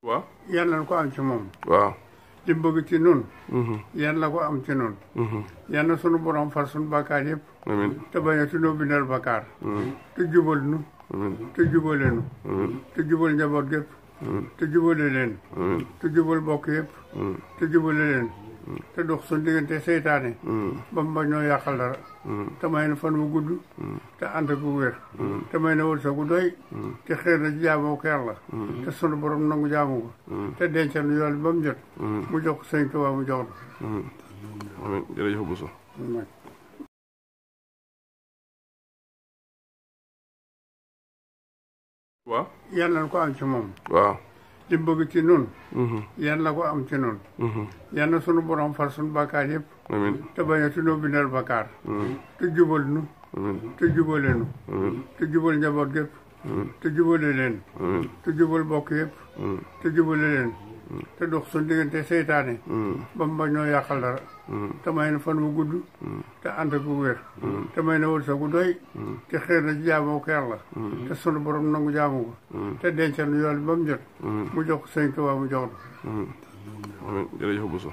waaw yàlla na ko am ci moom. waaw li mu bëgg ci nun yàlla ko am ci nun yàlla sunu borom far sunu bakkaar yëpp. amiin te bañ a tunoo bindal bakkaar. te jubal nu. te jubale nu. te jubal njaboot gépp. te jubale leen. te jubal bokk yëpp. te jubale leen. te dox suñu diggante seytaane. ba mu bañ noo yàqal dara. te may na fan wu gudd. te ànd gu wér. te may na wërsëg gu doy. te xëy na jaamoo ko yàlla. te sunu borom nangu jaamu ko. te dencal nu yool ba mu jot. mu jox ko sëñ Tuubaa mu jox ko. amiin jërëjëf Bousso. waaw yàlla na ko am ci moom. waaw li mu bëgg ci nun yàlla ko am ci nun yàlla sunu borom far sunu bakkaar yëpp. amiin te bañ a tunoo bindal bakkaar. te jubal nu. te jubale nu. te jubal njaboot gépp. te jubale leen. te jubal bokk yëpp. te jubale leen. te dox suñu diggante seytaane. ba mu bañ noo yàqal dara. te may na fan wu gudd. te ànd gu wér. te may na wërsëg gu doy. te xëy na jaamoo ko yàlla. te sunu borom nangu jaamu ko. te dencal nu yool ba mu jot. mu jox ko sëñ Tuubaa mu jox ko. amiin jërëjëf Bousso.